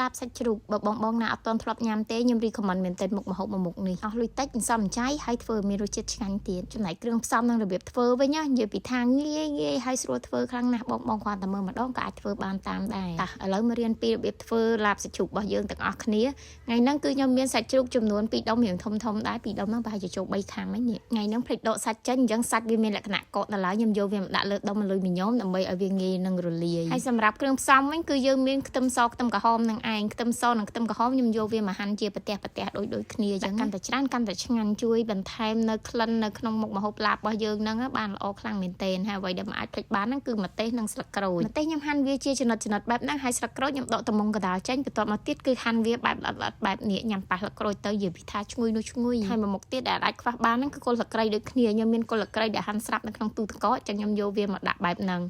ឡាបសាច់ជ្រូកបើបងបងណាអត់ទាន់ធ្លាប់ញ៉ាំទេខ្ញុំ recommend មែនទែនមុខម្ហូបមួយមុខនេះអស់លុយតិចសន្សំចៃហើយធ្វើឲ្យមានរសជាតិឆ្ងាញ់ទៀតចំណែកគ្រឿងផ្សំនិងរបៀបធ្វើវិញណានិយាយពីថាងាយងាយហើយស្រួលធ្វើខ្លាំងណាស់បងបងគ្រាន់តែមើលម្ដងក៏អាចធ្វើបានតាមដែរតោះឥឡូវមករៀនពីរបៀបធ្វើឡាបសាច់ជ្រូករបស់យើងទាំងអស់គ្នាថ្ងៃហ្នឹងគឺខ្ញុំមានសាច់ជ្រូកចំនួន2ដុំរៀងធំធំដែរពីរដុំហ្នឹងប្រហែលជាចូល3ខាំហ្នឹងនេះថ្ងៃហ្នឹងភ្លេចដកសាច់ចេញអញ្ចឹងសាច់វាមានលក្ខណៈកកដល់ឡើយខ្ញុំយកវាមកដាក់លើដុំអាលុយមីញ៉ូមដើម្បីឲ្យវាងាយនឹងរលាយហើយសម្រាប់គ្រឿងផ្សំវិញគឺយើងមានខ្ទឹមសខ្ទឹមក្រហមនឹងឯងខ្ទឹមសនិងខ្ទឹមក្រហមខ្ញុំយកវាមកហាន់ជាប្រទេសប្រទេសដូចដូចគ្នាអញ្ចឹងកាន់តែច្រើនកាន់តែឆ្ងាញ់ជួយបន្ថែមនៅក្លិននៅក្នុងមុខម្ហូបឡាបរបស់យើងហ្នឹងបានល្អខ្លាំងមែនទែនហើយអ្វីដែលមិនអាចភ្លេចបានហ្នឹងគឺម្ទេសនិងស្លឹកក្រូចម្ទេសខ្ញុំហាន់វាជាចំណិតចំណិតបែបហ្នឹងហើយស្លឹកក្រូចខ្ញុំដកតំងកដាលចេញបន្ទាប់មកទៀតគឺហាន់វាបែបល្អិតៗបែបនេះញ៉ាំប៉ះស្លឹកក្រូចទៅនិយាយពីថាឈ្ងុយនោះឈ្ងុយហើយមួយមុខទៀតដែលអាចខ្វះបានហ្នឹងគឺគល់ស្លឹកគ្រៃដូចគ្នាខ្ញុំមានគល់ស្លឹកគ្រៃដែលហាន់ស្រាប់នៅក្នុងទូទឹកកកចឹងខ្ញុំយកវាមកដាក់បែបហ្នឹង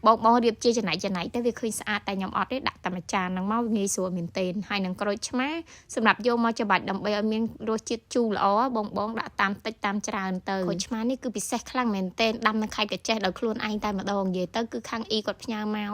បងបងរៀបជាចំណែកចំណែកទៅវាឃើញស្អាតតែខ្ញុំអត់ទេដាក់តែមួយចានហ្នឹងមកវាងាយស្រួលមែនទែនហើយនឹងក្រូចឆ្មាសម្រាប់យកមកច្បាច់ដើម្បីឲ្យមានរសជាតិជូរល្អបងបងដាក់តាមតិចតាមច្រើនទៅក្រូចឆ្មានេះគឺពិសេសខ្លាំងមែនទែនដាំនៅខេត្តកាចេះដោយខ្លួនឯងតែម្ដងនិយាយទៅគឺខាងអ៊ីគាត់ផ្ញើមក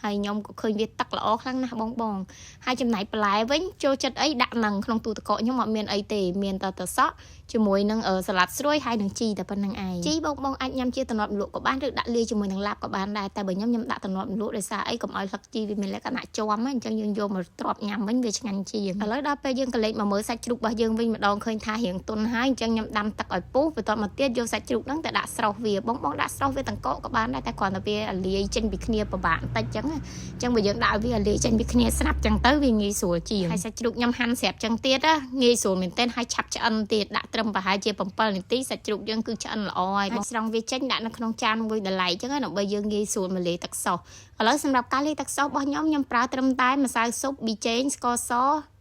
ហើយខ្ញុំក៏ឃើញវាទឹកល្អខ្លាំងណាស់បងបងហើយចំណែកបន្លែវិញចូលចិត្តអីដាក់នឹងក្នុងទូទឹកកកខ្ញុំអត់មានអីទេមានតែតសក់ជាមួយនឹងសាឡាត់ស្រួយហើយនឹងជីតែប៉ុណ្្នឹងឯងជីបងបងអាចញ៉ាំជាតំណប់លក់ក៏បានឬដាក់លាយជាមួយនឹងឡាបក៏បានដែរតែបើខ្ញុំខ្ញុំដាក់តំណប់លក់ដោយសារអីកុំឲ្យស្លឹកជីវាមានលក្ខណៈជាប់អញ្ចឹងយើងយកមកទ្រាប់ញ៉ាំវិញវាឆ្ងាញ់ជាងឥឡូវដល់ពេលយើងក៏លេចមកមើលសាច់ជ្រូករបស់យើងវិញម្ដងឃើញថារៀងទន់ហើយអញ្ចឹងខ្ញុំដាំទឹកឲ្យពុះបន្ទាប់មកទៀតយកសាច់ជ្រូកហ្នឹងទៅដាក់ស្រុះវាបងបងដាក់ស្រុះវាទាំងកកក៏បានដែរតែគ្រាន់តែវាលាយចេញពីគ្នាពិបាកបន្តិចអញ្ចឹងអញ្ចឹងបើយើងដាក់ឲ្យវាលាយចេញពីគ្នាស្រាប់អញ្ចឹងទៅវាងាយស្រួលជាងហើយសាច់ជ្រូកខ្ញុំហាន់ស្រាប់អញ្ចឹងទៀតណាងាយស្រួលមែនទែនហើយឆាប់ឆ្អិនទៀតដាក់ត្រឹមប្រហែលជា7នាទីសាច់ជ្រូកយើងគឺឆ្អិនល្អហើយបងស្រង់វាចេញដាក់នៅក្នុងចានមួយដឡៃអញ្ចឹងដើម្បីយើងងាយស្រួលមកលាយទឹកសុសឥឡូវសម្រាប់ការលាយទឹកសុសរបស់ខ្ញុំខ្ញុំប្រើត្រឹមតែម្សៅស៊ុបប៊ីចេងស្ករស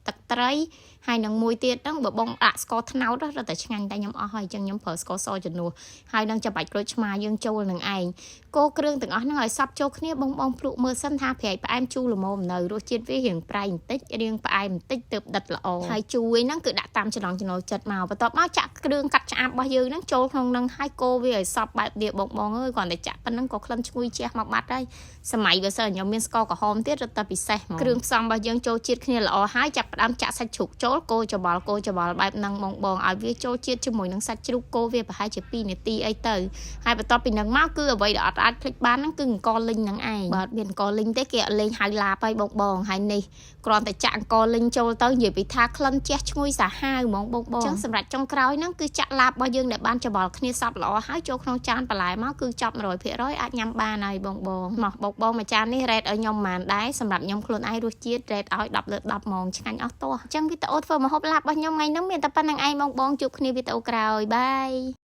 ទឹកត្រីហើយនឹងមួយទៀតហ្នឹងបើបងដាក់ស្ករត្នោតរត់តែឆ្ងាញ់តែខ្ញុំអស់ហើយអញ្ចឹងខ្ញុំប្រើស្ករសជំនួសហើយនឹងច្បាច់ក្រូចឆ្មាយើងចូលនឹងឯងកូរគ្រឿងទាំងអស់ហ្នឹងឲ្យសព្វចូលគ្នាបងបងភ្លក់មើលសិនថាប្រៃផ្អែមជូរល្មមនៅរសជាតិវារៀងប្រៃបន្តិចរៀងផ្អែមបន្តិចទើបដិតល្អហើយជូរឯហ្នឹងគឺដាក់តាមចំណង់ចំណូលចិត្តមកបន្ទាប់មកចាក់គ្រឿងកាត់ឆ្អាបរបស់យើងហ្នឹងចូលក្នុងហ្នឹងហើយកូរវាឲ្យសព្វបែបនេះបងបងអើយគ្រាន់តែចាក់ប៉ុណ្ណឹងក៏ក្លិនឈ្ងុយជះមកបាត់ហើយសម័យបើសិនខ្ញុំមានស្ករក្រហមទៀតរត់តែពិសេសហ្មងគ្រឿងផ្សំរបស់យើងចូលជាតិគ្នាល្អហើយចាប់ផ្ដើមចាក់សាច់ជ្រូកចូលកូរច្បល់កូរច្បល់បែបហ្នឹងបងបងឲ្យវាចូលជាតិជាមួយនឹងសាច់ជ្រូកកូរវាប្រហែលជា2នាទីអីទៅហើយបន្ទាប់ពីហ្នឹងមកគឺអ្វីដែលអត់អាចភ្លេចបានហ្នឹងគឺអង្ករលីងហ្នឹងឯងបើអត់មានអង្ករលីងទេគេអត់លេងហៅឡាបហើយបងបងហើយនេះគ្រាន់តែចាក់អង្ករលីងចូលទៅនិយាយពីថាក្លិនជះឈ្ងុយសាហាវហ្មងបងបងអញ្ចឹងសម្រាប់ចុងក្រោយហ្នឹងគឺចាក់ឡាបរបស់យើងដែលបានច្បល់គ្នាសព្វល្អហើយចូលក្នុងចានបន្លែមកគឺចប់100%អាចញ៉ាំបានហើយបងបងមកបងបងមួយចាននេះ rate ឲ្យខ្ញុំប៉ុន្មានដែរសម្រាប់ខ្ញុំខ្លួនឯងរសជាតិ rate ឲ្យ10លើ10ហ្មងឆ្ងាញ់អស់តោះអញ្ចឹងវីដេអូធ្វើម្ហូបឡាបរបស់ខ្ញុំថ្ងៃហ្នឹងមានតែប៉ុណ្្នឹងឯងបងបងជួបគ្នាវីដេអូក្រោយ bye.